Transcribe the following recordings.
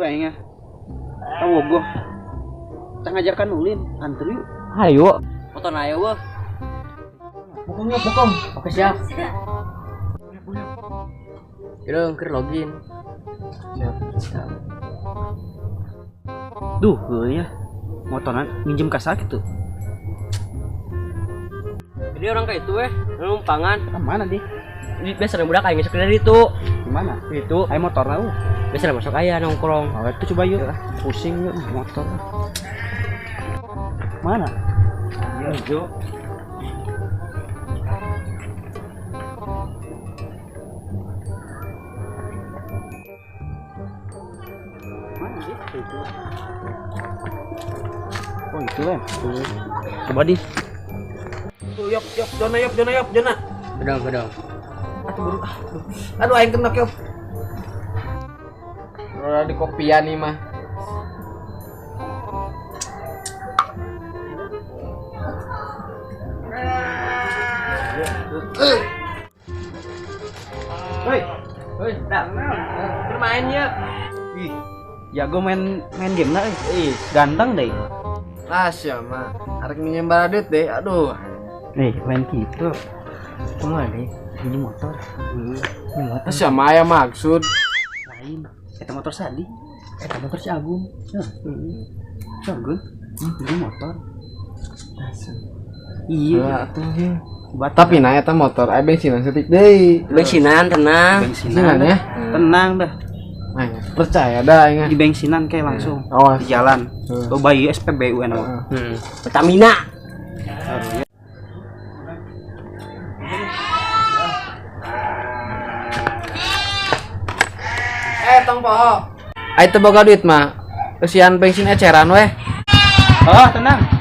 Aing. Kawogoh. Kita ngajarkan ulin, anter yuk. Ayo. Motor ayo weh. Pokoknya pokong. Oke siap. Kira keur login. Siap. Duh, heuh ya. Motoran minjem ka saha kitu. Jadi orang kayak itu weh, numpangan. Ka mana di? Di biasa budak aing geus dari itu. Di mana? Itu. Aing motorna eueuh. Biasa masuk aya nongkrong. Oh, itu coba yuk. Pusing yuk motor. Mana? Iya, Jo. Mana sih? Itu. Oh, itu ya. Coba di. Tuh, yop, yop, Jona, yop, Jona, yop, Jona. Bedong, bedong. Aduh, buru. Aduh, aing kena yop. Udah di kopian nih mah. Hoi, hoi, dah. Bermain ya. Ih, jago main main game lah, eh. Ganteng deh. Lah siapa? Arek minjem baradit deh. Aduh. Main gitu. Kumaha deh? Ini motor. Ini motor. Siapa ya maksud? Lain. Eta motor Sadi. Eta motor si Agung. Si Agung. Ini motor. Iya. Tapi nah eta motor aya bensinan setik deui. Bensinan tenang. Bensinan ya. Tenang dah. Nah, percaya dah aing. Di bensinan kayak langsung. Awas. Di jalan. Oh, bayi SPBU enak. Pertamina. Tong poho. Ai teu boga duit mah. Eusian bensin eceran weh. Oh, tenang.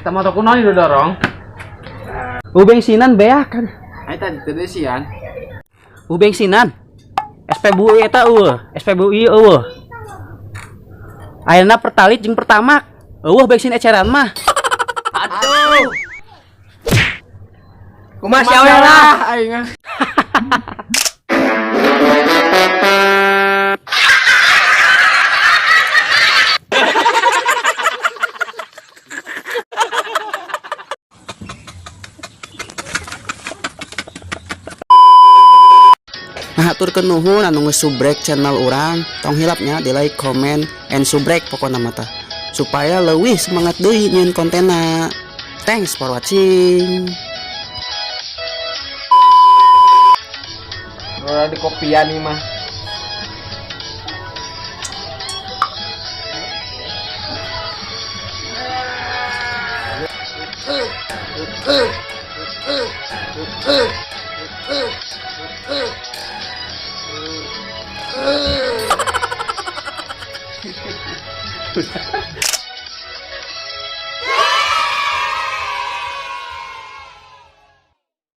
Kita motor kuno ini dorong. Bensinan beak kan. Ai tadi teh sian. Bensinan. SPBU eta eueuh, SPBU ieu eueuh. Ayeuna Pertalite jeung Pertamax. Eueuh bensin eceran mah. Aduh. Kumaha sia we lah aing mah. Nah, haturkeun nuhun anu geus subrek channel urang, tong hilapnya di like, comment, and subrek pokona mah tah. Supaya leuwih semangat deui nyieun kontenna. Thanks for watching. Udah di kopian nih mah.